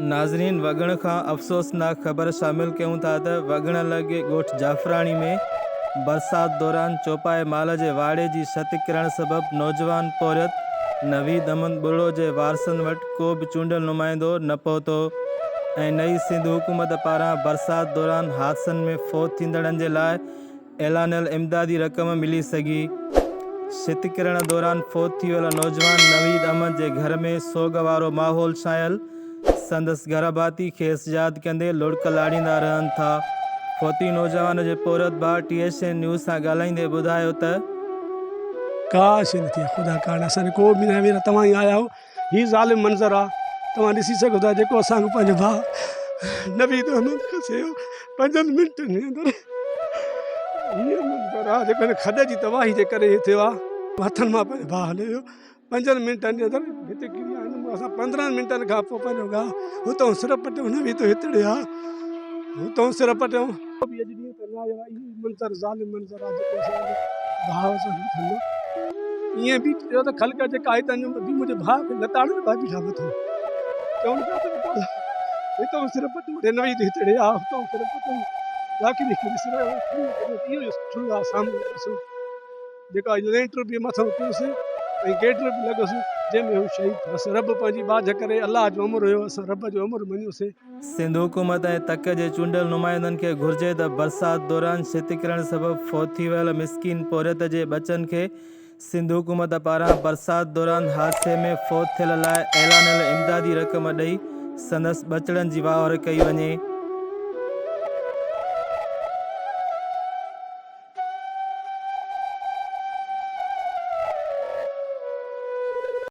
ناظرين وڳڻ کان افسوسناڪ خبر شامل ڪيون ٿا ته وڳڻ لڳ ڳوٺ جعفراڻي ۾ برسات دوران چوپائي مال جي واڙي جي ڇت ڪرڻ سبب نوجوان پورهيت نويد احمد ٻرڙو جي وارثن وٽ ڪو به چونڊيل نمائندو نه پهتو ۽ نه ئي سنڌ حڪومت پاران برسات دوران حادثن ۾ فوت ٿيندڙن جي لاء اعلانيل امدادي رقم ملي سگهي. ڇت ڪرڻ دوران فوت ٿي ويل نوجوان نويد احمد جي گهر ۾ سوڳ وارو ماحول ڇانيل، سندس گهرڀاتي کيس ياد ڪندي لڙڪ لاڙيندا رهن ٿا. فوتي نوجوان جي پورهيت ڀاء ٽي ايس اين نيوز سان ڳالهائيندي ٻڌايو ته. ڪا شيء نه ٿي آهي خدا ڪارڻ اسان کي ڪو به نه ويرا توهان ئي آيا آهيو هي ظالم منظر آ توهان ڏسي سگهو ٿا جيڪو اسان کان پنهنجو ڀاء نويد احمد کسي ويو پنجن منٽن جي اندر هي منظر آ جيڪو هن کڏ جي تباهي جي ڪري هي ٿيو آ هٿن مان پنهنجو ڀاء هلي ويو پنجن منٽن جي اندر هتي ڪري آيا اسان پندرهن منٽن کان پوء پنهنجو گاهه هتو سر پٽيو نويد هتڙي آ هتو سر پٽيو به اڄ ڏينهن ته نه آيو آهي اهو منظر ظالم منظر آهي جيڪو اسان جي ڀاء سان ٿيندو ائين به چيو ته خلق جيڪا آئي تنهنجو ٻڌي منهنجي ڀاء کي لتاڙي ڀاء بيٺا مٿو چون پيا ته هتو سر پٽ وٺي نوي ته هتڙي آ هتو سر پٽ باقي به ڏس رهيو اهو ٺلهه آ سامهون ڏسو جيڪا لينٽر به مٿان پيوس ۽ گيٽر به لڳس جنهن ۾ هو شهيد بس رب پنهنجي ٻاجهه ڪري الله جو امر هيو اسان رب جو امر مڃيوسين. سنڌ حڪومت ۽ تڪ جي چونڊيل نمائندن کي گهرجي ته برسات دوران ڇت ڪرڻ سبب فوت ٿي ويل مسڪين پورهيت جي ٻچن کي سنڌ حڪومت پاران برسات دوران حادثي ۾ فوت ٿيل لاء اعلانيل امدادي رقم ڏئي سندس ٻچڙن جي واهر ڪئي وڃي.